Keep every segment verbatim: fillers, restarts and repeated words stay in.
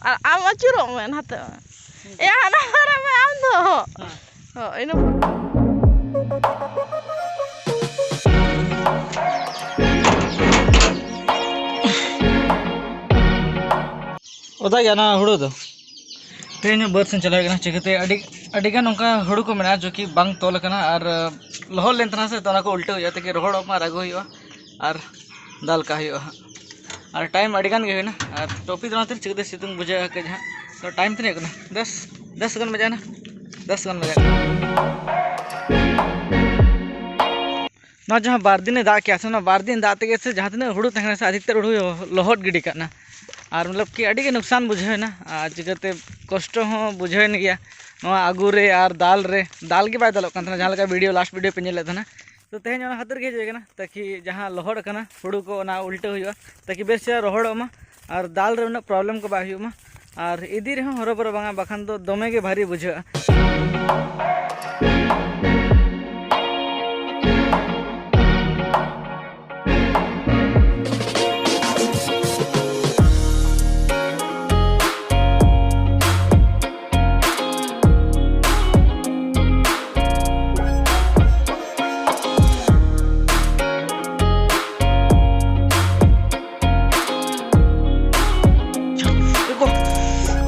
ᱟᱨ ᱟᱢ ᱟᱹᱪᱩᱨᱚᱜ ᱢᱮ ᱱᱟᱛᱮ᱾ ᱮᱭᱟ, ᱦᱟᱱᱟ ᱫᱷᱟᱨᱮ ᱢᱮ ᱟᱢ ᱫᱚ᱾ ᱦᱚᱸ, ᱤᱱᱟᱹ ᱯᱚᱨ᱾ ᱚᱫᱟ ᱜᱮᱭᱟ ᱱᱚᱣᱟ ᱦᱩᱲᱩ ᱫᱚ᱾ ᱛᱮᱦᱮᱧ ᱦᱚᱸ ᱵᱟᱹᱫᱽ ᱥᱮᱱ ᱪᱟᱞᱟᱣ ᱦᱩᱭ ᱠᱟᱱᱟ᱾ ᱪᱤᱠᱟᱹᱛᱮ ᱟᱹᱰᱤ, ᱟᱹᱰᱤᱜᱟᱱ ᱚᱱᱠᱟ ᱦᱩᱲᱩ ᱠᱚ ᱢᱮᱱᱟᱜᱼᱟ, ᱡᱚ ᱠᱤ ᱵᱟᱝ ᱛᱚᱞ ᱟᱠᱟᱱᱟ ᱟᱨ ᱞᱚᱦᱚᱫ ᱞᱮᱱ ᱛᱟᱦᱮᱱᱟ ᱥᱮ, ᱛᱚ ᱚᱱᱟ ᱠᱚ ᱩᱞᱴᱟᱹᱣ ᱦᱩᱭᱩᱜᱼᱟ, ᱛᱟᱠᱤ ᱨᱚᱦᱚᱲᱚᱜ ᱢᱟ ᱟᱨ ᱟᱹᱜᱩ ᱦᱩᱭᱩᱜᱼᱟ ᱟᱨ ᱫᱟᱞ ᱠᱟᱜ ᱦᱩᱭᱩᱜᱼᱟ ᱦᱟᱸᱜ᱾ ᱟᱨ ᱴᱚᱯᱤ ᱫᱚ ᱚᱱᱟᱛᱮ ᱪᱤᱠᱟᱹᱛᱮ ᱥᱤᱛᱩᱝ ᱵᱩᱡᱷᱟᱹᱜᱼᱟ ᱠᱟᱹᱡ ᱦᱟᱸᱜ᱾ ᱛᱚ ᱴᱟᱭᱤᱢ ᱛᱤᱱᱟᱹᱜ ᱠᱟᱱᱟ? ᱫᱚᱥ, ᱫᱚᱥ ᱜᱟᱱ ᱵᱟᱡᱟᱣ ᱮᱱᱟ, ᱫᱚᱥ ᱜᱟᱱ ᱵᱟᱡᱟᱣ ᱮᱱᱟ᱾ ᱱᱚᱣᱟ ᱡᱟᱦᱟᱸ ᱵᱟᱨ ᱫᱤᱱᱮ ᱫᱟᱜ ᱠᱮᱜᱼᱟ ᱥᱮ, ᱚᱱᱟ ᱵᱟᱨ ᱫᱤᱱ ᱫᱟᱜ ᱛᱮᱜᱮ ᱥᱮ ᱡᱟᱦᱟᱸ ᱛᱤᱱᱟᱹᱜ ᱦᱩᱲᱩ ᱛᱟᱦᱮᱸ ᱠᱟᱱᱟ ᱥᱮ, ᱟᱹᱫᱷᱤᱠᱛᱟᱨ ᱦᱩᱲᱩ ᱞᱚᱦᱚᱫ ᱜᱤᱰᱤ ᱠᱟᱜ ᱱᱟ᱾ ᱟᱨ ᱢᱚᱛᱞᱚᱵ ᱠᱤ ᱟᱹᱰᱤ ᱜᱮ ᱱᱩᱠᱥᱟᱱ ᱵᱩᱡᱷᱟᱹᱣ ᱮᱱᱟ, ᱟᱨ ᱪᱤᱠᱟᱹᱛᱮ ᱠᱚᱥᱴᱚ ᱦᱚᱸ ᱵᱩᱡᱷᱟᱹᱣ ᱮᱱ ᱜᱮᱭᱟ ᱱᱚᱣᱟ ᱟᱹᱜᱩ ᱨᱮ ᱟᱨ ᱫᱟᱞ ᱨᱮ᱾ ᱫᱟᱞ ᱜᱮ ᱵᱟᱭ ᱫᱟᱞᱚᱜ ᱠᱟᱱ ᱛᱟᱦᱮᱱᱟ, ᱡᱟᱦᱟᱸ ᱞᱮᱠᱟ ᱵᱷᱤᱰᱤᱭᱳ, ᱞᱟᱥᱴ ᱵᱷᱤᱰᱤᱭᱳ ᱯᱮ ᱧᱮᱞ ᱞᱮᱫ ᱛᱟᱦᱮᱱᱟ᱾ ᱛᱚ ᱛᱮᱦᱮᱧ ᱚᱱᱟ ᱠᱷᱟᱹᱛᱤᱨ ᱜᱮ ᱦᱮᱡ ᱦᱩᱭ ᱠᱟᱱᱟ, ᱛᱟᱠᱤ ᱡᱟᱦᱟᱸ ᱞᱚᱦᱚᱫ ᱟᱠᱟᱱᱟ ᱦᱩᱲᱩ ᱠᱚ, ᱚᱱᱟ ᱩᱞᱴᱟᱹ ᱦᱩᱭᱩᱜᱼᱟ, ᱛᱟᱠᱤ ᱵᱮᱥ ᱪᱮᱦᱨᱟ ᱨᱚᱦᱚᱲᱚᱜ ᱢᱟ ᱟᱨ ᱫᱟᱞ ᱨᱮ ᱩᱱᱟᱹᱜ ᱯᱨᱚᱵᱞᱮᱢ ᱠᱚ ᱵᱟᱭ ᱦᱩᱭᱩᱜ ᱢᱟ᱾ ᱟᱨ ᱤᱫᱤ ᱨᱮᱦᱚᱸ ᱦᱚᱨᱚᱵᱚᱨᱚ ᱵᱟᱝᱟ, ᱵᱟᱠᱷᱟᱱ ᱫᱚ ᱫᱚᱢᱮ ᱜᱮ ᱵᱷᱟᱨᱤ ᱵᱩᱡᱷᱟᱹᱜᱼᱟ᱾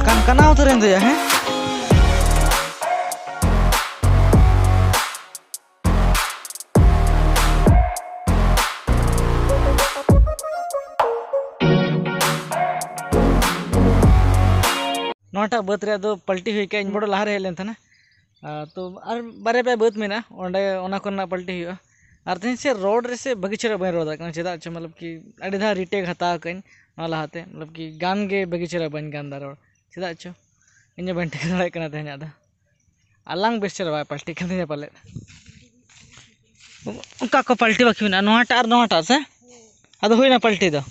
ᱠᱟᱱᱠᱟᱱᱟ ᱩᱛᱟᱹᱨᱮᱱ ᱫᱚᱭᱟ, ᱦᱮᱸ? ᱱᱚᱣᱟᱴᱟᱜ ᱵᱟᱹᱫᱽ ᱨᱮᱭᱟᱜ ᱫᱚ ᱯᱟᱞᱴᱤ ᱦᱩᱭ ᱠᱟᱜᱼᱟ, ᱤᱧ ᱵᱚᱲᱚ ᱞᱟᱦᱟᱨᱮ ᱦᱮᱡ ᱞᱮᱱ ᱛᱟᱦᱮᱱᱟ᱾ ᱟᱨ ᱛᱚ ᱟᱨ ᱵᱟᱨᱭᱟ ᱯᱮᱭᱟ ᱵᱟᱹᱫᱽ ᱢᱮᱱᱟᱜᱼᱟ, ᱚᱸᱰᱮ ᱚᱱᱟ ᱠᱚᱨᱮᱱᱟᱜ ᱯᱟᱞᱴᱤ ᱦᱩᱭᱩᱜᱼᱟ᱾ ᱟᱨ ᱛᱮᱦᱮᱧ ᱥᱮ ᱨᱚᱲ ᱨᱮᱥᱮ ᱵᱷᱟᱹᱜᱤ ᱪᱮᱦᱨᱟ ᱵᱟᱹᱧ ᱨᱚᱲ ᱫᱟᱲᱮᱭᱟᱜ ᱠᱟᱱᱟ, ᱪᱮᱫᱟᱜ ᱪᱚ ᱢᱚᱛᱞᱚᱵ ᱠᱤ ᱟᱹᱰᱤ ᱫᱷᱟᱣ ᱨᱤᱴᱮᱠ ᱦᱟᱛᱟᱣ ᱠᱟᱜ ᱟᱹᱧ ᱱᱚᱣᱟ ᱞᱟᱦᱟᱛᱮ, ᱢᱚᱛᱞᱚᱵ ᱠᱤ ᱜᱟᱱ ᱜᱮ ᱵᱷᱟᱹᱜᱤ ᱪᱮᱦᱨᱟ ᱵᱟᱹᱧ ᱜᱟᱱ ᱫᱟ ᱨᱚᱲ, ᱪᱮᱫᱟᱜ ᱪᱚ ᱤᱧ ᱦᱚᱸ ᱵᱟᱹᱧ ᱴᱷᱤᱠᱟᱹ ᱫᱟᱲᱮᱭᱟᱜ ᱠᱟᱱᱟ ᱛᱮᱦᱮᱧᱟᱜ ᱫᱚ᱾ ᱟᱞᱟᱝ ᱵᱮᱥ ᱪᱮᱦᱨᱟ ᱵᱟᱭ ᱯᱟᱞᱴᱤ ᱠᱟᱱ ᱛᱤᱧᱟ ᱯᱟᱞᱮᱫ᱾ ᱚᱱᱠᱟ ᱠᱚ ᱯᱟᱞᱴᱤ ᱵᱟᱹᱠᱤ ᱢᱮᱱᱟᱜᱼᱟ, ᱱᱚᱣᱟᱴᱟᱜ ᱟᱨ ᱱᱚᱣᱟᱴᱟᱜ ᱥᱮ? ᱟᱫᱚ ᱦᱩᱭᱱᱟ ᱯᱟᱞᱴᱤ ᱫᱚ᱾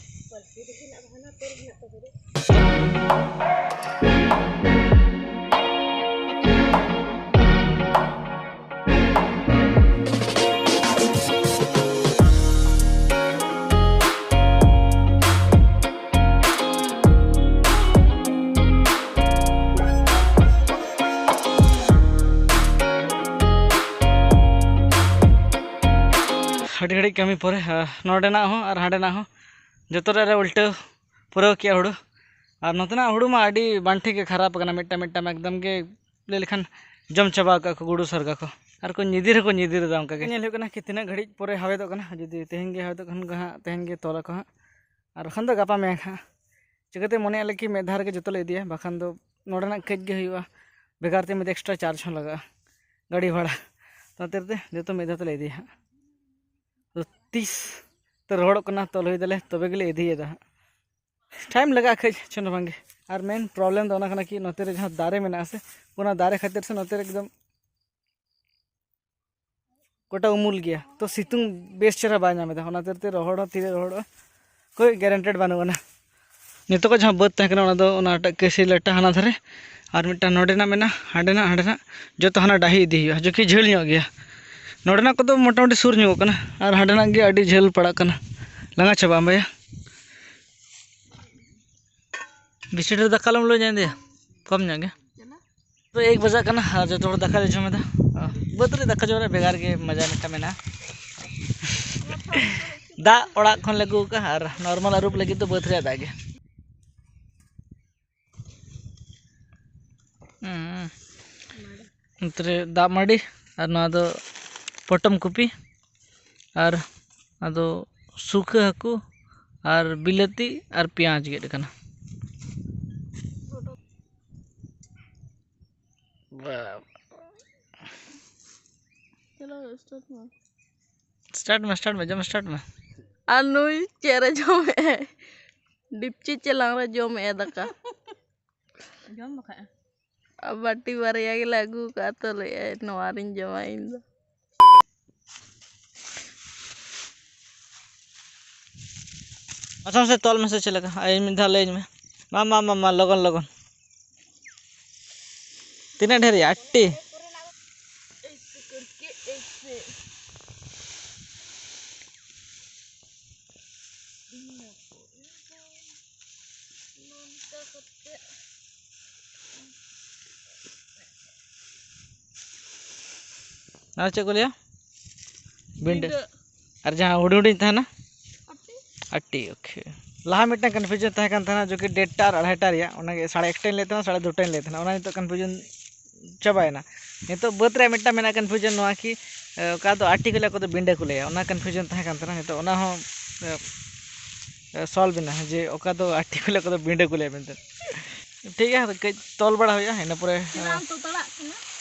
ᱜᱷᱟᱹᱲᱤᱡ ᱠᱟᱹᱢᱤ ᱯᱚᱨᱮ, ᱟᱨ ᱱᱚᱰᱮᱱᱟᱜ ᱦᱚᱸ ᱟᱨ ᱦᱟᱸᱰᱮᱱᱟᱜ ᱦᱚᱸ ᱡᱚᱛᱚ ᱨᱮ ᱩᱞᱴᱟᱹᱣ ᱯᱩᱨᱟᱹᱣ ᱠᱮᱜᱼᱟ ᱦᱩᱲᱩ᱾ ᱟᱨ ᱱᱚᱛᱮᱱᱟᱜ ᱦᱩᱲᱩ ᱢᱟ ᱟᱹᱰᱤ ᱵᱟᱝ ᱴᱷᱤᱠ ᱜᱮ ᱠᱷᱟᱨᱟᱯ ᱟᱠᱟᱱᱟ, ᱢᱤᱫᱴᱟᱝ ᱢᱤᱫᱴᱟᱝ ᱮᱠᱫᱚᱢ ᱜᱮ ᱞᱟᱹᱭ ᱞᱮᱠᱷᱟᱱ ᱡᱚᱢ ᱪᱟᱵᱟ ᱟᱠᱟᱫ ᱠᱚ ᱜᱩᱰᱩ ᱥᱟᱨᱜᱟ ᱠᱚ᱾ ᱟᱨ ᱠᱚ ᱧᱤᱫᱤᱨ ᱦᱚᱸᱠᱚ ᱧᱤᱫᱤᱨ ᱮᱫᱟ ᱚᱱᱠᱟ ᱜᱮ᱾ ᱧᱮᱞ ᱦᱩᱭᱩᱜ ᱠᱟᱱᱟ ᱠᱤ ᱛᱤᱱᱟᱹᱜ ᱜᱷᱟᱹᱲᱤᱡ ᱯᱚᱨᱮ ᱦᱟᱣᱮᱫᱚᱜ ᱠᱟᱱᱟ᱾ ᱡᱩᱫᱤ ᱛᱮᱦᱮᱧ ᱜᱮ ᱦᱟᱣᱮᱫᱚᱜ ᱠᱷᱟᱱ ᱫᱚ ᱦᱟᱸᱜ ᱛᱮᱦᱮᱧ ᱜᱮ ᱛᱚᱞᱟ ᱠᱚ ᱦᱟᱸᱜ, ᱟᱨ ᱵᱟᱠᱷᱟᱱ ᱫᱚ ᱜᱟᱯᱟ ᱢᱮᱭᱟᱝ ᱦᱟᱸᱜ᱾ ᱪᱤᱠᱟᱹᱛᱮ ᱢᱚᱱᱮᱭᱟ ᱞᱮ ᱠᱤ ᱢᱤᱫ ᱫᱷᱟᱣ ᱨᱮᱜᱮ ᱡᱚᱛᱚ ᱞᱮ ᱤᱫᱤᱭᱟ, ᱵᱟᱠᱷᱟᱱ ᱫᱚ ᱱᱚᱰᱮᱱᱟᱜ ᱠᱟᱹᱡ ᱜᱮ ᱦᱩᱭᱩᱜᱼᱟ, ᱵᱷᱮᱜᱟᱨ ᱛᱮ ᱢᱤᱫ ᱮᱠᱥᱴᱨᱟ ᱪᱟᱨᱡᱽ ᱦᱚᱸ ᱞᱟᱜᱟᱜᱼᱟ ᱜᱟᱹᱰᱤ ᱵᱷᱟᱲᱟ᱾ ᱚᱱᱟ ᱠᱷᱟᱹᱛᱤᱨ ᱛᱮ ᱡᱚᱛᱚ ᱢᱤᱫ ᱫᱷᱟᱣ ᱛᱮᱞᱮ ᱤᱫᱤᱭᱟ ᱦᱟᱸᱜ᱾ ᱛᱚ ᱛᱤᱥ ᱛᱮ ᱨᱚᱦᱚᱲᱚᱜ ᱠᱟᱱᱟ, ᱛᱚᱞ ᱦᱩᱭ ᱫᱟᱞᱮ, ᱛᱚᱵᱮ ᱜᱮᱞᱮ ᱤᱫᱤᱭᱮᱫᱟ ᱦᱟᱸᱜ᱾ ᱴᱟᱭᱤᱢ ᱞᱟᱜᱟᱜᱼᱟ ᱠᱟᱹᱡ, ᱪᱮᱫ ᱦᱚᱸ ᱵᱟᱝᱜᱮ᱾ ᱟᱨ ᱢᱮᱱ ᱯᱨᱚᱵᱞᱮᱢ ᱫᱚ ᱚᱱᱟ ᱠᱟᱱᱟ ᱠᱤ ᱱᱚᱛᱮ ᱨᱮ ᱡᱟᱦᱟᱸ ᱫᱟᱨᱮ ᱢᱮᱱᱟᱜᱼᱟ ᱥᱮ, ᱚᱱᱟ ᱫᱟᱨᱮ ᱠᱷᱟᱹᱛᱤᱨ ᱥᱮ ᱱᱚᱛᱮ ᱨᱮ ᱮᱠᱫᱚᱢ ᱜᱚᱴᱟ ᱩᱢᱩᱞ ᱜᱮᱭᱟ, ᱛᱚ ᱥᱤᱛᱩᱝ ᱵᱮᱥ ᱪᱮᱦᱨᱟ ᱵᱟᱭ ᱧᱟᱢ ᱮᱫᱟ᱾ ᱚᱱᱟ ᱠᱷᱟᱹᱛᱤᱨ ᱛᱮ ᱨᱚᱦᱚᱲ ᱦᱚᱸ ᱛᱤᱨᱮ ᱨᱚᱦᱚᱲᱚᱜᱼᱟ, ᱠᱳᱭ ᱜᱮᱨᱮᱱᱴᱮᱰ ᱵᱟᱹᱱᱩᱜ ᱟᱱᱟ᱾ ᱱᱤᱛᱚᱜ ᱠᱚ ᱡᱟᱦᱟᱸ ᱵᱟᱹᱫᱽ ᱛᱟᱦᱮᱸ ᱠᱟᱱᱟ, ᱚᱱᱟ ᱫᱚ ᱚᱱᱟᱴᱟᱜ ᱠᱟᱹᱥᱤ ᱞᱟᱴᱟ ᱦᱟᱱᱟ ᱫᱷᱟᱨᱮ, ᱟᱨ ᱢᱤᱫᱴᱟᱝ ᱱᱚᱰᱮᱱᱟᱜ ᱢᱮᱱᱟᱜᱼᱟ, ᱦᱟᱸᱰᱮᱱᱟᱜ, ᱦᱟᱸᱰᱮᱱᱟᱜ ᱡᱚᱛᱚ ᱦᱟᱱᱟ ᱰᱟᱹᱦᱤ ᱤᱫᱤ ᱦᱩᱭᱩᱜᱼᱟ, ᱡᱚᱠᱤ ᱡᱷᱟᱹᱞ ᱧᱚᱜ ᱜᱮᱭᱟ᱾ ᱱᱚᱰᱮᱱᱟᱜ ᱠᱚᱫᱚ ᱢᱚᱴᱟᱢᱩᱴᱤ ᱥᱩᱨ ᱧᱚᱜᱚᱜ ᱠᱟᱱᱟ, ᱟᱨ ᱦᱟᱸᱰᱮᱱᱟᱜ ᱜᱮ ᱟᱹᱰᱤ ᱡᱷᱟᱹᱞ ᱯᱟᱲᱟᱜ ᱠᱟᱱᱟ᱾ ᱞᱟᱸᱜᱟ ᱪᱟᱵᱟᱜ ᱟᱢ ᱵᱟᱭᱟ᱾ ᱵᱮᱥᱤ ᱰᱷᱮᱨ ᱫᱟᱠᱟ ᱟᱞᱚᱢ ᱞᱚ ᱧᱚᱜ ᱤᱫᱤᱭᱟ, ᱠᱚᱢ ᱧᱚᱜ ᱜᱮ᱾ ᱛᱚ ᱮᱠ ᱵᱟᱡᱟᱜ ᱠᱟᱱᱟ ᱟᱨ ᱡᱚᱛᱚ ᱦᱚᱲ ᱫᱟᱠᱟ ᱞᱮ ᱡᱚᱢ ᱮᱫᱟ᱾ ᱵᱟᱹᱫᱽ ᱨᱮ ᱫᱟᱠᱟ ᱡᱚᱢ ᱨᱮ ᱵᱷᱮᱜᱟᱨ ᱜᱮ ᱢᱚᱡᱟ ᱢᱤᱫᱴᱟᱝ ᱢᱮᱱᱟᱜᱼᱟ᱾ ᱫᱟᱜ ᱚᱲᱟᱜ ᱠᱷᱚᱱ ᱞᱮ ᱟᱹᱜᱩ ᱟᱠᱟᱫᱼᱟ ᱟᱨ ᱱᱚᱨᱢᱟᱞ ᱟᱹᱨᱩᱵ ᱞᱟᱹᱜᱤᱫ ᱫᱚ ᱵᱟᱹᱫᱽ ᱨᱮᱭᱟᱜ ᱫᱟᱜ ᱜᱮ᱾ ᱦᱩᱸ᱾ ᱱᱚᱛᱮ ᱨᱮ ᱫᱟᱜ ᱢᱟᱹᱰᱤ ᱟᱨ ᱱᱚᱣᱟ ᱫᱚ ᱯᱚᱴᱚᱢ ᱠᱚᱯᱤ ᱟᱨ ᱟᱫᱚ ᱥᱩᱠᱷᱟᱹ ᱦᱟᱹᱠᱩ ᱟᱨ ᱵᱤᱞᱟᱹᱛᱤ ᱟᱨ ᱯᱮᱸᱭᱟᱡᱽ ᱜᱮᱫ ᱟᱠᱟᱱᱟ᱾ ᱵᱟ-, ᱪᱚᱞᱚ, start ᱢᱮ᱾ Start ᱢᱮ, start ᱢᱮ, ᱡᱚᱢ start ᱢᱮ᱾ ᱟᱨ ᱱᱩᱭ ᱪᱮᱫ ᱨᱮ ᱡᱚᱢᱮᱫ ᱟᱭ? ᱰᱤᱯᱪᱤ ᱪᱮᱞᱟᱝ ᱨᱮ ᱡᱚᱢᱮᱫ ᱟᱭ ᱫᱟᱠᱟ᱾ ᱡᱚᱢ ᱵᱟᱠᱷᱟᱡ᱾ ᱟᱨ ᱵᱟᱹᱴᱤ ᱵᱟᱨᱭᱟ ᱜᱮᱞᱮ ᱟᱹᱜᱩ ᱟᱠᱟᱫᱼᱟ, ᱛᱚ ᱞᱟᱹᱭᱮᱫ ᱟᱭ, "ᱱᱚᱣᱟ ᱨᱤᱧ ᱡᱚᱢᱟ ᱤᱧ ᱫᱚ᱾" ᱢᱟᱥᱮ ᱢᱟᱥᱮ ᱛᱚᱞ ᱢᱮᱥᱮ ᱪᱮᱫ ᱞᱮᱠᱟ? ᱟᱭ ᱢᱤᱫ ᱫᱷᱟᱣ ᱞᱟᱹᱭᱟᱹᱧ ᱢᱮ᱾ ᱢᱟ, ᱢᱟ, ᱢᱟ, ᱢᱟ, ᱞᱚᱜᱚᱱ, ᱞᱚᱜᱚᱱ᱾ ᱛᱤᱱᱟᱹᱜ ᱰᱷᱮᱨ ᱭᱟ? ᱟᱴᱴᱤ? ᱟᱨ ᱪᱮᱫ ᱠᱚ ᱞᱟᱹᱭᱟ? ᱵᱤᱸᱰᱟᱹ᱾ ᱵᱤᱸᱰᱟᱹ᱾ ᱟᱨ ᱡᱟᱦᱟᱸ ᱦᱩᱰᱤᱧ ᱦᱩᱰᱤᱧ ᱛᱟᱦᱮᱱᱟ? ᱟᱴᱴᱤ, okay. ᱞᱟᱦᱟ ᱢᱤᱫᱴᱟᱝ confusion ᱛᱟᱦᱮᱸ ᱠᱟᱱ ᱛᱟᱦᱮᱱᱟ, ᱡᱚᱠᱤ ᱰᱮᱲᱴᱟ ᱟᱨ ᱟᱲᱟᱭᱴᱟ ᱨᱮᱭᱟᱜ, ᱚᱱᱟᱜᱮ ᱥᱟᱲᱮ ᱮᱠᱴᱟᱧ ᱞᱟᱹᱭᱮᱫ ᱛᱟᱦᱮᱱᱟ, ᱥᱟᱲᱮ ᱫᱩᱴᱟᱧ ᱞᱟᱹᱭᱮᱫ ᱛᱟᱦᱮᱱᱟ, ᱚᱱᱟ ᱱᱤᱛᱚᱜ confusion ᱪᱟᱵᱟᱭᱮᱱᱟ᱾ ᱱᱤᱛᱚᱜ ᱵᱟᱹᱫᱽ ᱨᱮ ᱢᱤᱫᱴᱟᱝ ᱢᱮᱱᱟᱜᱼᱟ confusion ᱱᱚᱣᱟ ᱠᱤ, ᱮ, ᱚᱠᱟ ᱫᱚ ᱟᱴᱴᱤ ᱠᱚ ᱞᱟᱹᱭᱟ, ᱚᱠᱟ ᱫᱚ ᱵᱤᱸᱰᱟᱹ ᱠᱚ ᱞᱟᱹᱭᱟ, ᱚᱱᱟ confusion ᱛᱟᱦᱮᱸ ᱠᱟᱱ ᱛᱟᱦᱮᱱᱟ, ᱱᱤᱛᱚᱜ ᱚᱱᱟ ᱦᱚᱸ, ᱮ, ᱮ, solve ᱮᱱᱟ, ᱡᱮ ᱚᱠᱟ ᱫᱚ ᱟᱴᱴᱤ ᱠᱚ ᱞᱟᱹᱭᱟ, ᱚᱠᱟ ᱫᱚ ᱵᱤᱸᱰᱟᱹ ᱠᱚ ᱞᱟᱹᱭᱟ ᱢᱮᱱᱛᱮ᱾ ᱴᱷᱤᱠ ᱜᱮᱭᱟ, ᱟᱫᱚ ᱠᱟᱹᱡ ᱛᱚᱞ ᱵᱟᱲᱟ ᱦᱩᱭᱩᱜᱼᱟ, ᱤᱱᱟᱹ ᱯᱚᱨᱮ, ᱮᱱᱟᱝ ᱛᱚ ᱛᱟᱲᱟᱜ ᱠᱟᱱᱟ᱾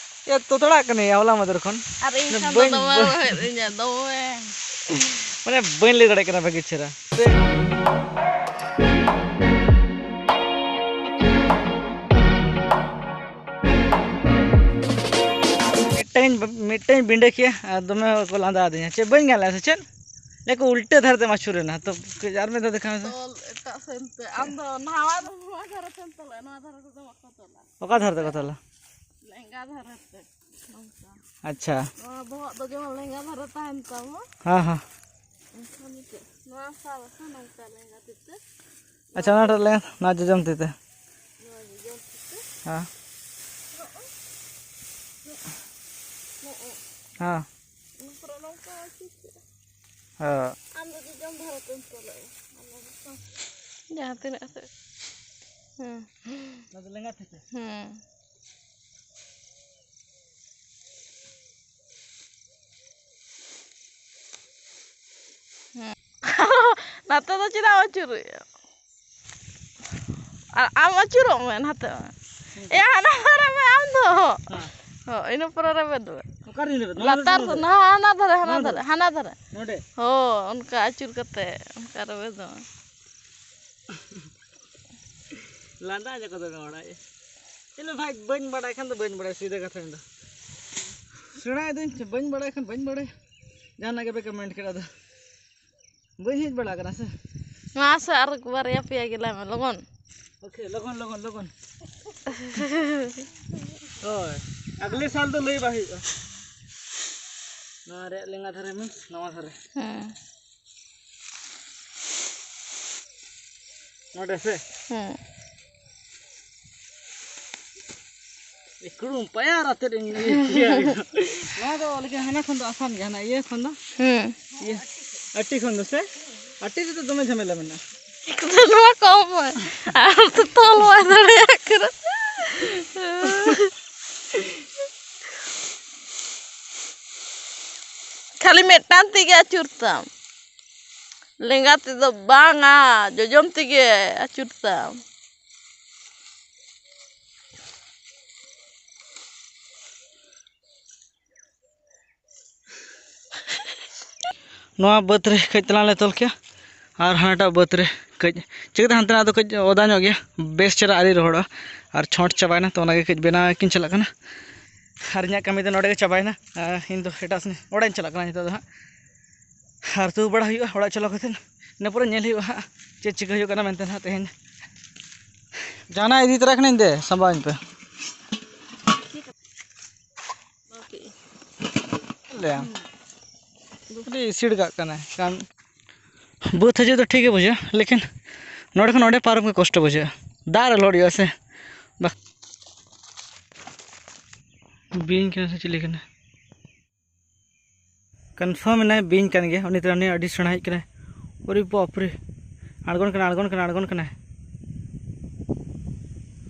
ᱮ, ᱛᱚ ᱛᱟᱲᱟᱜ ᱠᱟᱱᱟᱭᱟ ᱦᱚᱞᱟ ᱢᱟᱫᱷᱮᱨ ᱠᱷᱚᱱ᱾ ᱟᱨ ᱤᱧ ᱠᱷᱟᱱ ᱫᱚ ᱵᱟᱹᱧ, ᱫᱚᱢᱮ ᱵᱟᱹᱧ ᱨᱚᱦᱮᱫ ᱤᱧᱟ, ᱫᱚᱢᱮ᱾ ᱢᱟᱱᱮ, ᱵᱟᱹᱧ ᱞᱟᱹᱭ ᱫᱟᱲᱮᱭᱟᱜ ᱠᱟᱱᱟ ᱵᱷᱟᱹᱜᱤ ᱪᱮᱦᱨᱟ᱾ ᱢᱤᱫᱴᱟᱝ, ᱢᱤᱫᱴᱟᱝ ᱵᱤᱸᱰᱟᱹ ᱠᱮᱜᱼᱟ ᱟᱨ ᱫᱚᱢᱮ ᱠᱚ ᱞᱟᱸᱫᱟ ᱟᱹᱫᱤᱧᱟ᱾ ᱪᱮᱫ, ᱵᱟᱹᱧ ᱜᱟᱱ ᱞᱮᱫᱼᱟ ᱥᱮ ᱪᱮᱫ? ᱞᱟᱹᱭ ᱠᱚ ᱩᱞᱴᱟᱹ ᱫᱷᱟᱨᱮ ᱛᱮᱢ ᱟᱹᱪᱩᱨᱮᱱᱟ᱾ ᱛᱚ, ᱟᱨ ᱢᱤᱫ ᱫᱷᱟᱣ ᱫᱮᱠᱷᱟᱣ ᱢᱮᱥᱮ᱾ ᱛᱚᱞ ᱮᱴᱟᱜ ᱥᱮᱱ ᱛᱮ᱾ ᱟᱢ ᱫᱚ ᱱᱟᱣᱟ ᱫᱚ ᱱᱚᱣᱟ ᱫᱷᱟᱨᱮ ᱛᱮᱢ ᱛᱚᱞᱟ, ᱱᱚᱣᱟ ᱫᱷᱟᱨᱮ ᱛᱮᱫᱚ ᱵᱟᱠᱚ ᱛᱚᱞᱟ᱾ ᱚᱠᱟ ᱫᱷᱟᱨᱮ ᱛᱮᱠᱚ ᱛᱚᱞᱟ? ᱞᱮᱸᱜᱟ ᱫᱷᱟᱨᱮ ᱛᱮ᱾ ᱱᱚᱝᱠᱟ᱾ ᱟᱪᱪᱷᱟ᱾ ᱱᱚᱣᱟ ᱵᱚᱦᱚᱜ ᱫᱚ ᱡᱮᱢᱚᱱ ᱞᱮᱸᱜᱟ ᱫᱷᱟᱨᱮ ᱛᱟᱦᱮᱱ ᱛᱟᱢᱟ᱾ ᱦᱮᱸ, ᱦᱮᱸ᱾ ᱮᱱᱠᱷᱟᱱ ᱪᱮᱫ? ᱱᱚᱣᱟ ᱥᱟᱵ ᱟᱠᱚ ᱱᱚᱝᱠᱟ ᱞᱮᱸᱜᱟ ᱛᱤ ᱛᱮ᱾ ᱟᱪᱪᱷᱟ, ᱚᱱᱟᱴᱟᱜ ᱞᱮᱸᱜᱟ, ᱱᱚᱣᱟ ᱡᱚᱡᱚᱢ ᱛᱤ ᱛᱮ᱾ ᱱᱚᱣᱟ ᱡᱚᱡᱚᱢ ᱛᱤ ᱛᱮ᱾ ᱦᱮᱸ᱾ ᱱᱚᱜᱼᱚᱭ᱾ ᱱᱚᱜᱼᱚᱭ᱾ ᱦᱮᱸ᱾ ᱤᱱᱟᱹ ᱯᱚᱨᱮ ᱱᱚᱝᱠᱟ ᱪᱮᱫ ᱪᱮᱫ? ᱦᱮᱸ᱾ ᱟᱢ ᱫᱚ ᱡᱚᱡᱚᱢ ᱫᱷᱟᱨᱮ ᱛᱮᱢ ᱛᱚᱞᱚᱜᱼᱟ᱾ ᱟᱞᱮ ᱫᱚ ᱡᱟᱦᱟᱸ ᱛᱤᱱᱟᱹᱜ ᱠᱟᱛᱮ᱾ ᱦᱮᱸ᱾ ᱱᱚᱣᱟ ᱫᱚ ᱞᱮᱸᱜᱟ ᱛᱤ ᱛᱮ᱾ ᱦᱮᱸ᱾ ᱦᱮᱸ᱾ ᱱᱟᱛᱮ ᱫᱚ ᱪᱮᱫᱟᱜ ᱟᱹᱪᱩᱨᱚᱜᱼᱟ? ᱟᱨ ᱟᱢ ᱟᱹᱪᱩᱨᱚᱜ ᱢᱮ ᱱᱟᱛᱮ ᱢᱮ᱾ ᱮ, ᱦᱟᱱᱟ ᱫᱷᱟᱨᱮ ᱢᱮ ᱟᱢ ᱫᱚ᱾ ᱦᱮᱸ᱾ ᱦᱳᱭ, ᱤᱱᱟᱹ ᱯᱚᱨᱮ ᱨᱮᱵᱮᱫ ᱢᱮ᱾ ᱚᱠᱟᱨᱤᱧ ᱨᱮᱵᱮᱫ? ᱱᱚᱣᱟ ᱞᱟᱛᱟᱨ ᱨᱮᱵᱮᱫ ᱫᱚ, ᱱᱚᱣᱟ ᱱᱚᱣᱟ ᱫᱷᱟᱨᱮ, ᱦᱟᱱᱟ ᱱᱚᱣᱟ ᱫᱷᱟᱨᱮ, ᱫᱷᱟᱨᱮ? ᱦᱟᱱᱟ ᱫᱷᱟᱨᱮ᱾ ᱱᱚᱰᱮ? ᱦᱳᱭ, ᱚᱱᱠᱟ ᱟᱹᱪᱩᱨ ᱠᱟᱛᱮ, ᱚᱱᱠᱟ ᱨᱮᱵᱮᱫ ᱢᱮ᱾ ᱞᱟᱸᱫᱟ ᱟᱡᱟᱠᱚ ᱫᱚᱢᱮ ᱦᱚᱲᱟᱜ᱾ ᱪᱮᱫ ᱞᱮ ᱵᱷᱟᱭ, ᱵᱟᱹᱧ ᱵᱟᱲᱟᱭ ᱠᱷᱟᱱ ᱫᱚ ᱵᱟᱹᱧ ᱵᱟᱲᱟᱭᱟ, ᱥᱤᱫᱷᱟᱹ ᱠᱟᱛᱷᱟ ᱤᱧ ᱫᱚ᱾ ᱥᱮᱬᱟᱭᱮᱫᱟᱹᱧ, ᱵᱟᱹᱧ ᱵᱟᱲᱟᱭ ᱠᱷᱟᱱ ᱵᱟᱹᱧ ᱵᱟᱲᱟᱭᱟ᱾ ᱡᱟᱦᱟᱱᱟᱜ ᱜᱮᱯᱮ comment ᱠᱮᱫᱟ ᱟᱫᱚ᱾ ᱵᱟᱹᱧ ᱦᱮᱡ ᱵᱟᱲᱟ ᱟᱠᱟᱱᱟ ᱥᱮ᱾ ᱢᱟ ᱥᱮ ᱟᱨ ᱵᱟᱨᱭᱟ ᱯᱮᱭᱟ ᱜᱮᱞᱟᱭ ᱢᱮ, ᱞᱚᱜᱚᱱ᱾ Okay, ᱞᱚᱜᱚᱱ, ᱞᱚᱜᱚᱱ, ᱞᱚᱜᱚᱱ᱾ ᱦᱳᱭ, ᱟᱜᱽᱞᱮ ᱥᱟᱞ ᱫᱚ ᱞᱟᱹᱭ ᱵᱟᱝ ᱦᱩᱭᱩᱜᱼᱟ᱾ ᱱᱚᱣᱟ ᱨᱮᱭᱟᱜ ᱞᱮᱸᱜᱟ ᱫᱷᱟᱨᱮ means ᱱᱚᱣᱟ ᱫᱷᱟᱨᱮ᱾ ᱦᱮᱸ᱾ ᱱᱚᱰᱮ ᱥᱮ? ᱦᱮᱸ᱾ ᱮ, ᱠᱩᱲᱩᱢ ᱯᱟᱭᱟᱨ ᱟᱛᱮᱫ ᱤᱧ ᱤᱭᱟᱹ ᱠᱮᱭᱟ᱾ ᱱᱚᱣᱟ ᱫᱚ ᱞᱮᱠᱤᱱ ᱦᱟᱱᱟ ᱠᱷᱚᱱ ᱫᱚ ᱟᱥᱟᱱ ᱜᱮᱭᱟ, ᱦᱟᱱᱟ ᱤᱭᱟᱹ ᱠᱷᱚᱱ ᱫᱚ᱾ ᱦᱩᱸ᱾ ᱤᱭᱟᱹ, ᱟᱹᱴᱤ ᱠᱷᱚᱱ ᱫᱚ ᱥᱮ? ᱟᱹᱴᱤ ᱨᱮᱫᱚ ᱫᱚᱢᱮ ᱡᱷᱟᱢᱮᱞᱟ ᱢᱮᱱᱟᱜᱼᱟ᱾ ᱱᱚᱣᱟ ᱠᱚᱢ ᱢᱮ᱾ ᱟᱨ ᱛᱚᱞ ᱵᱟᱭ ᱫᱟᱲᱮᱭᱟᱜ ᱠᱟᱱᱟ᱾ ᱠᱷᱟᱹᱞᱤ ᱢᱤᱫᱴᱟᱝ ᱛᱤᱜᱮ ᱟᱹᱪᱩᱨ ᱛᱟᱢ᱾ ᱞᱮᱸᱜᱟ ᱛᱮᱫᱚ ᱵᱟᱝᱟ, ᱡᱚᱡᱚᱢ ᱛᱮᱜᱮ ᱟᱹᱪᱩᱨ ᱛᱟᱢ᱾ ᱱᱚᱣᱟ ᱵᱟᱹᱫᱽ ᱨᱮ ᱠᱟᱹᱡ ᱛᱟᱞᱟᱝ ᱞᱮ ᱛᱚᱞ ᱠᱮᱭᱟ ᱟᱨ ᱦᱟᱱᱟᱴᱟᱜ ᱵᱟᱹᱫᱽ ᱨᱮ ᱠᱟᱹᱡ, ᱪᱤᱠᱟᱹᱛᱮ ᱦᱟᱱᱛᱮ ᱱᱟᱜ ᱫᱚ ᱠᱟᱹᱡ ᱚᱫᱟ ᱧᱚᱜ ᱜᱮᱭᱟ, ᱵᱮᱥ ᱪᱮᱦᱨᱟ ᱟᱹᱣᱨᱤ ᱨᱚᱦᱚᱲᱚᱜᱼᱟ ᱟᱨ ᱪᱷᱚᱸᱴ ᱪᱟᱵᱟᱭᱮᱱᱟ, ᱛᱚ ᱚᱱᱟᱜᱮ ᱠᱟᱹᱡ ᱵᱮᱱᱟᱣ ᱠᱤᱱ ᱪᱟᱞᱟᱜ ᱠᱟᱱᱟ᱾ ᱟᱨ ᱤᱧᱟᱹᱜ ᱠᱟᱹᱢᱤ ᱫᱚ ᱱᱚᱰᱮ ᱜᱮ ᱪᱟᱵᱟᱭᱮᱱᱟ᱾ ᱟᱨ ᱤᱧ ᱫᱚ ᱮᱴᱟᱜ ᱥᱮᱱ ᱚᱲᱟᱜ ᱤᱧ ᱪᱟᱞᱟᱜ ᱠᱟᱱᱟ ᱱᱤᱛᱚᱜ ᱫᱚ ᱦᱟᱸᱜ᱾ ᱟᱨ ᱛᱩ ᱵᱟᱲᱟ ᱦᱩᱭᱩᱜᱼᱟ ᱚᱲᱟᱜ ᱪᱟᱞᱟᱣ ᱠᱟᱛᱮᱫ, ᱤᱱᱟᱹ ᱯᱚᱨᱮ ᱧᱮᱞ ᱦᱩᱭᱩᱜᱼᱟ ᱦᱟᱸᱜ ᱪᱮᱫ ᱪᱤᱠᱟᱹ ᱦᱩᱭᱩᱜ ᱠᱟᱱᱟ ᱢᱮᱱᱛᱮ ᱦᱟᱸᱜ ᱛᱮᱦᱮᱧ᱾ ᱡᱟᱦᱟᱱᱟᱜ ᱤᱫᱤ ᱛᱚᱨᱟ ᱠᱷᱟᱱᱤᱧ ᱫᱮ, ᱥᱟᱢᱵᱟᱣ ᱟᱹᱧ ᱯᱮ᱾ ᱞᱟᱹᱭᱟ᱾ ᱠᱟᱹᱴᱤᱡ ᱤᱥᱤᱲ ᱠᱟᱜ ᱠᱟᱱᱟᱭ᱾ ᱠᱟᱨᱚᱱ ᱵᱟᱹᱫᱽ ᱦᱤᱡᱩᱜ ᱫᱚ ᱴᱷᱤᱠ ᱜᱮ ᱵᱩᱡᱷᱟᱹᱜᱼᱟ, ᱞᱮᱠᱤᱱ ᱱᱚᱰᱮ ᱠᱷᱚᱱ ᱚᱸᱰᱮ ᱯᱟᱨᱚᱢ ᱜᱮ ᱠᱚᱥᱴᱚ ᱵᱩᱡᱷᱟᱹᱜᱼᱟ᱾ ᱫᱟᱜ ᱨᱮ ᱞᱚᱦᱚᱫ ᱦᱩᱭᱩᱜᱼᱟ ᱥᱮ᱾ ᱵᱟ-, ᱵᱤᱧ ᱠᱟᱱᱟ ᱥᱮ ᱪᱤᱞᱤ ᱠᱟᱱᱟ? ᱠᱚᱱᱯᱷᱟᱨᱢ ᱮᱱᱟᱭ, ᱵᱤᱧ ᱠᱟᱱ ᱜᱮᱭᱟ ᱩᱱᱤ ᱫᱚ, ᱩᱱᱤ ᱟᱹᱰᱤ ᱥᱮᱬᱟᱭᱤᱡ ᱠᱟᱱᱟᱭ᱾ ᱚᱨᱮ ᱵᱟᱯ ᱨᱮ, ᱟᱬᱜᱚᱱ ᱠᱟᱱᱟᱭ, ᱟᱬᱜᱚᱱ ᱠᱟᱱᱟᱭ, ᱟᱬᱜᱚᱱ ᱠᱟᱱᱟᱭ,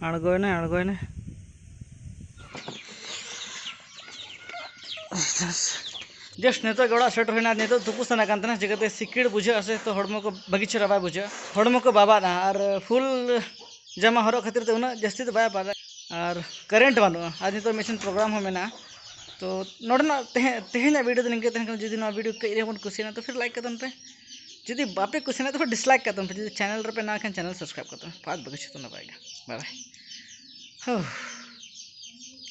ᱟᱬᱜᱚᱭᱮᱱᱟᱭ, ᱟᱬᱜᱚᱭᱮᱱᱟᱭ᱾ ᱡᱟᱥᱴ ᱱᱤᱛᱚᱜ ᱜᱮ ᱚᱲᱟᱜ ᱥᱮᱴᱮᱨ ᱦᱩᱭᱱᱟ᱾ ᱱᱤᱛᱚᱜ ᱛᱩᱯᱩ ᱥᱟᱱᱟ ᱠᱟᱱ ᱛᱟᱦᱮᱱᱟ, ᱪᱤᱠᱟᱹᱛᱮ ᱥᱤᱠᱤᱲ ᱵᱩᱡᱷᱟᱹᱜᱼᱟ ᱥᱮ, ᱛᱚ ᱦᱚᱲᱢᱚ ᱠᱚ ᱵᱷᱟᱹᱜᱤ ᱪᱮᱦᱨᱟ ᱵᱟᱭ ᱵᱩᱡᱷᱟᱹᱜᱼᱟ, ᱦᱚᱲᱢᱚ ᱠᱚ ᱵᱟᱵᱟᱫᱼᱟ᱾ ᱟᱨ ᱯᱷᱩᱞ ᱡᱟᱢᱟ ᱦᱚᱨᱚᱜ ᱠᱷᱟᱹᱛᱤᱨ ᱛᱮ ᱩᱱᱟᱹᱜ ᱡᱟᱹᱥᱛᱤ ᱫᱚ ᱵᱟᱭ ᱵᱟᱵᱟᱫᱟ᱾ ᱟᱨ ᱠᱟᱨᱮᱱᱴ ᱵᱟᱹᱱᱩᱜᱼᱟ, ᱟᱨ ᱱᱤᱛᱚᱜ ᱢᱤᱫᱴᱮᱱ ᱯᱨᱳᱜᱨᱟᱢ ᱦᱚᱸ ᱢᱮᱱᱟᱜᱼᱟ᱾ ᱛᱚ ᱱᱚᱰᱮᱱᱟᱜ ᱛᱮᱦᱮ-, ᱛᱮᱦᱮᱧᱟᱜ ᱵᱷᱤᱰᱤᱭᱳ ᱫᱚ ᱱᱤᱝᱠᱟᱹ ᱛᱟᱦᱮᱱ ᱠᱟᱱᱟ᱾ ᱡᱩᱫᱤ ᱱᱚᱣᱟ ᱵᱷᱤᱰᱤᱭᱳ ᱠᱟᱹᱡ ᱨᱮᱦᱚᱸ ᱵᱚᱱ ᱠᱩᱥᱤᱭᱮᱱᱟ ᱛᱚ ᱯᱷᱤᱨ ᱞᱟᱭᱤᱠ ᱠᱟᱛᱟᱢ ᱯᱮ, ᱡᱩᱫᱤ ᱵᱟᱯᱮ ᱠᱩᱥᱤᱭᱮᱱᱟ ᱛᱚ ᱯᱷᱤᱨ ᱰᱤᱥᱞᱟᱭᱤᱠ ᱠᱟᱛᱟᱢ ᱯᱮ, ᱡᱩᱫᱤ ᱪᱮᱱᱮᱞ ᱨᱮᱯᱮ ᱱᱟᱣᱟ ᱠᱷᱟᱱ ᱪᱮᱱᱮᱞ ᱥᱟᱵᱥᱠᱨᱟᱭᱤᱵ ᱠᱟᱛᱟᱢ ᱯᱮ᱾ ᱯᱟᱸᱪ ᱵᱟᱡᱮ ᱪᱷᱚ ᱱᱟᱯᱟᱭ ᱜᱮ, ᱵᱟᱭ ᱵᱟᱭ᱾ ᱦᱳ᱾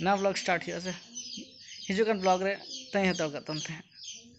ᱱᱟᱣᱟ ᱵᱞᱚᱜ ᱥᱴᱟᱨᱴ ᱦᱩᱭᱩᱜᱼᱟ ᱥᱮ, ᱦᱤᱡᱩᱜ ᱠᱟᱱ ᱵᱞᱚᱜ ᱨᱮ ᱛᱟᱹᱝᱜᱤ ᱦᱟᱛᱟᱲ ᱠᱟᱜ ᱛᱟᱵᱚᱱ ᱯᱮ᱾